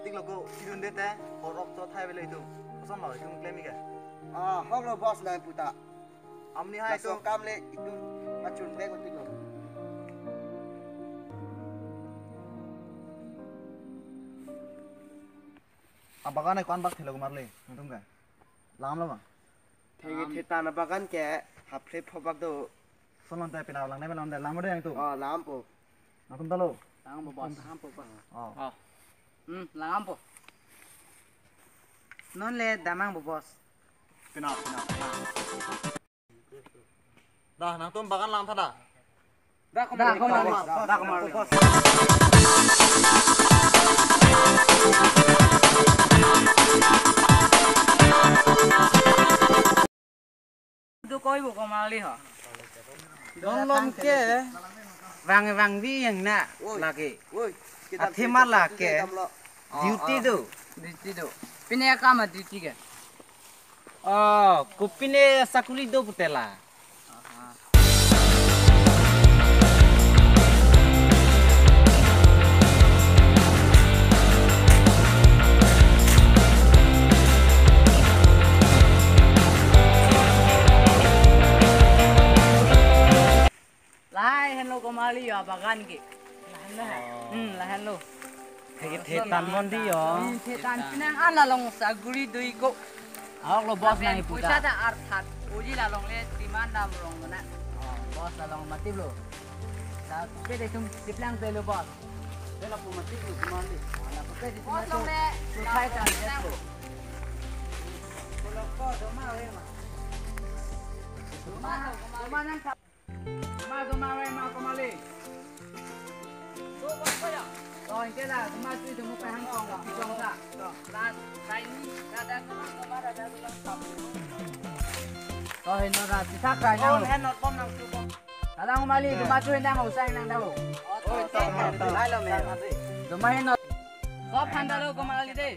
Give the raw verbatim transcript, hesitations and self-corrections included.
Tik lo ko, kidunde te, korok to thai bele itum. Koson lo, itum klem ike. Ah, hok lo boss nangpu ta. Amni hai laso itum. Kam le itum pachun bek tik lo. Abagan e ko-an bak thelo komarli, nangtum ke? Langam lo ma? Thegi thetan abagan ke hapre phobak do. Solon te pina lang ne lang de, langmo de nangtum. Oh, langpo. Nangtum ta lo. Langpo boss, langpo boss. Oh. Oh. Hmm, langpo. Non le damangpo boss. Pina, pina, pina. Dah, nangtum bagan langtha dah. Dah, komarli. Dah, komarli. Do koibo komarli ho. Don lom ke. Vang vangvi yang na. Oi. Lake. Oi. Kita athema lake. Kita lo. Oh, duty oh. Do. Duty do. Pine akam duty ke. Oh, kopine sakuri do putela. Aha. Lahai henlo komarli yo bagan ke. Lahenlo. Hmm, lahenlo. Thegi thetan mon di yo. Hmm, thetan pinang an along saguri dui ko. Ahok lo boss nangpu ta. Pusa ta arthat. Uji lalong le timan dam rong na. Oh, boss lalong matip lo. Ta pe de tum tiplang pe lo boss. Pe lapu matip lo komarli. Lapu pe de tum boss long le. Suthai ta le ko. Ko lo ko do ma le ma. Do ma, do ma nang. Ma, do ma, ma, komarli. Do, ba, ba, ya. Oh, anke la, do ma, sui, do ma, pa, hang, kong, pi, kong, sa. Do. La, sa, ini, la, da, do ma, do ma, da, da, do ma, sa. Oh, heno, ra, si, sa, ka, oh, nang. Heno, bom, nang, su, bom. Kadang komarli, do ma, sui, nang, oh, sa, nang, da, oh. Oh, sa, sa, sa, sa, lo, me. Do ma, heno. Sop, handa, lo, komarli, de.